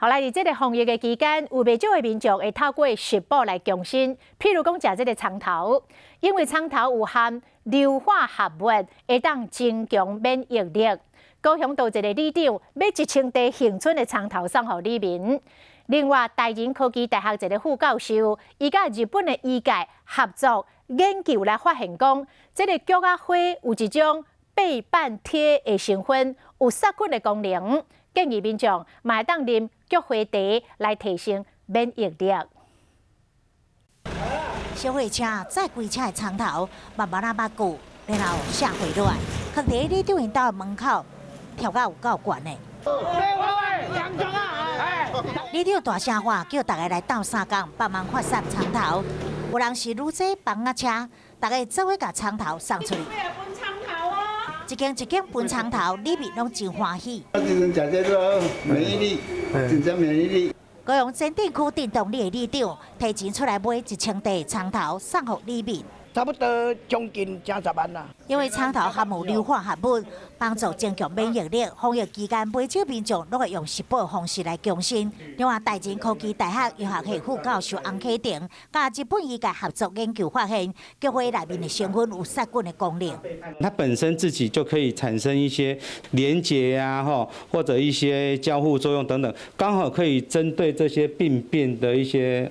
好來，佇這个防疫的期間，有袂少的民眾會透過食補來強身，譬如講食這个蔥頭，因為蔥頭有含硫化合物，會當增強免疫力。高雄都一个里長買1000袋恆春的蔥頭送予里民。另外，大仁科技大學一个副教授，伊佮日本的醫界合作研究來發現講，這个菊仔花有一種倍半萜的成分，有殺菌的功能，建議民眾嘛會當啉菊花茶來提升免疫力。小貨車載規車的蔥頭，慢慢仔抹過，然後卸貨落來，囥佇里長𪜶兜門口，跳甲有夠懸的。里長大聲喊，叫大家來鬥相共，幫忙發散蔥頭。有人是女坐房仔車，大家做伙共蔥頭送出去。一間一間分蔥頭，里民攏真歡喜。這陣食這個免疫力，增加免疫力。高雄前鎮區振東里的里長提錢出來買1000袋蔥頭送予里民。差不多將近30萬啦。因為蔥頭含有硫化合物，幫助增強免疫力。防疫期間，袂少民眾攏會用食補方式來強身。另外，大仁科技大學藥學系副教授洪啟廷，佮日本醫界合作研究發現，菊花內面的成分有殺菌的功能。它本身自己就可以產生一些連結啊，或者一些交互作用等等，剛好可以針對這些病變的一些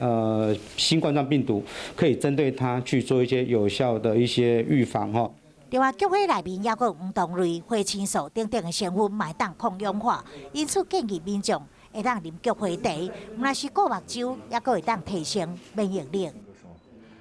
新冠狀病毒，可以針對它去做一些有效的一些預防吼。另外，菊花內面抑閣有黃酮類、花青素等等的成分，嘛會當抗氧化，因此建議民眾會當啉菊花茶，毋但是顧目睭，抑閣會當提升免疫力。